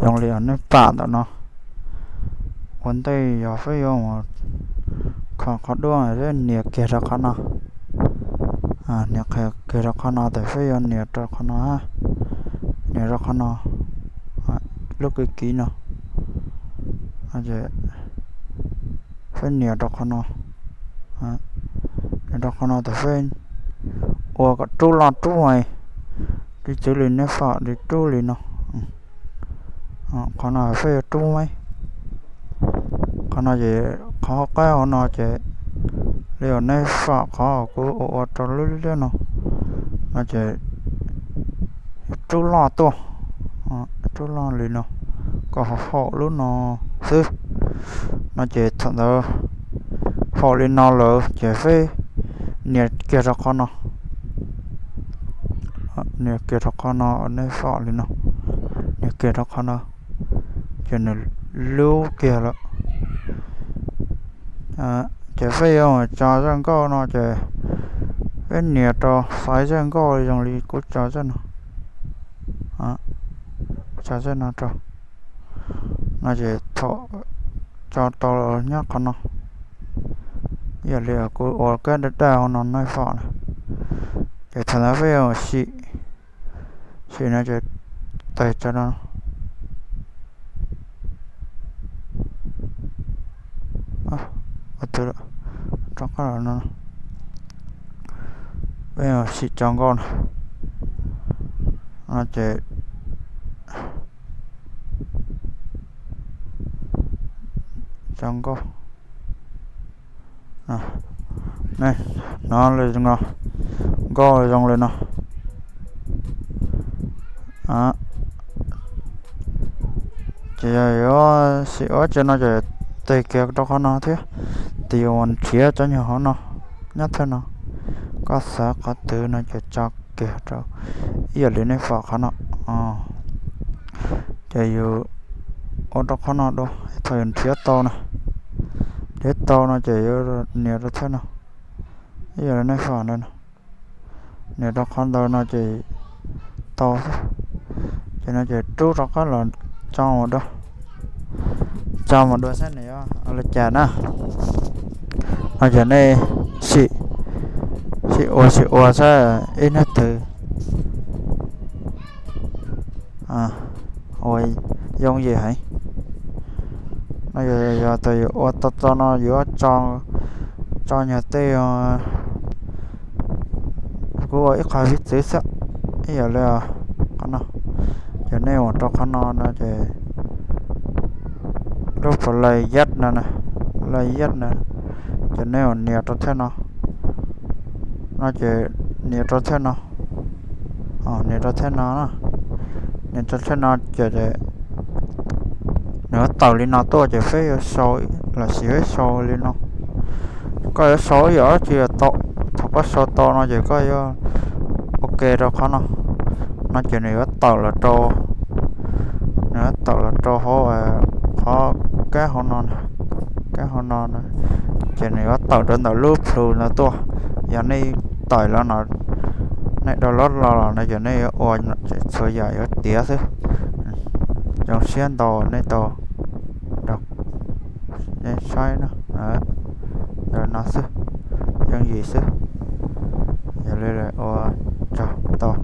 Zoo li nej pom ntawm no, ua ntej yog peb yuav mus kho qhov duab, peb nias kiag rau qhov no. Nias kiag rau qhov no tes peb yuav nias rau qhov no, nias rau qhov no, lub kwv kiv no. Peb nias rau qhov no, nias rau qhov no tes peb ua kom rub loj rub me, li txwv li nej pom li rub li no. Qhov no peb yuav rub me. Qhov no ces qhov hauv qab hauv no ces li uas nej pom qhov kuv ua ua rau lub liab no, no ces rub loj tuaj, rub loj li no, kom haum haum lub no xwb. No ces thaum ntawd haum li no lawm ces peb nias kiag rau qhov no, nias kiag rau qhov no, nej pom li no, nias kiag rau qhov no, ces nws lub kiag lawm. Ces peb yuav tso zaj nkauj no ces peb nias rau xaiv zaj nkauj zoo li kuv tso zaj no, tso zaj no rau. No ces thaum tso tau los nyob qhov no, yog li kuv ua kab daj daj hauv no nej pom na, ces thaum ntawd peb yuav sim, sim no ces tais tso no, rov qab los no, peb yuav sim tso nkauj no, no ces tso nkauj, nej hnov li no, nkauj zoo li no. Ces yog yuav sim ua tso no ces tais kiag rau qhov no thiab, tes yuav nrhiav cov nyuag hauv no nyob thawj no. Koj xav qhov twg no ces tso kiag rau, ib yam li nej pom qhov no. Ces yus ua rau qhov no dua, thaum yus nrhiav tau no, nrhiav tau no ces yuav nias rau thawj no, ib yam li nej pom ntawd no. Nias rau qhov ntawd no ces tau xwb. Ces no ces rub rov qab los tso mus dua, tso mus dua saib nws yuav ua li cas na. No ces nej sim, sim ua sim ua saib ib hnub twg ua yooj yim heev. No yog tus yus ua tau tau no yuav tso nyuag tej, kuv ua ib qho piv txwv xwb, ib yam li qhov no, ces nej mus rau qhov no no ces lub play yat no, play yat no, ces nej mus nias rau thawj no, no ces nias rau thawj no, nias rau thawj no, nias rau thawj no ces nws yuav tawm li no tuaj ces peb yuav sau, los sis peb sau li no. Koj yuav sau ib yam dab tsi los tau, thaum koj sau tau no ces koj yuav ua ke rau qhov no, no ces nws yuav tawm los rau, nws yuav tawm los rau hauv qhov kab hauv no, kab hauv no, ces nws yuav tawm rau ntawm lub plhu no tuaj. Yog nej tawm los no, nej download los los no ces nej yuav ua txhua yam yuav tiav xwb. Zoo siab ntau nej tau saib no, no xwb, yooj yim xwb. Yog li ua tsaug ntau.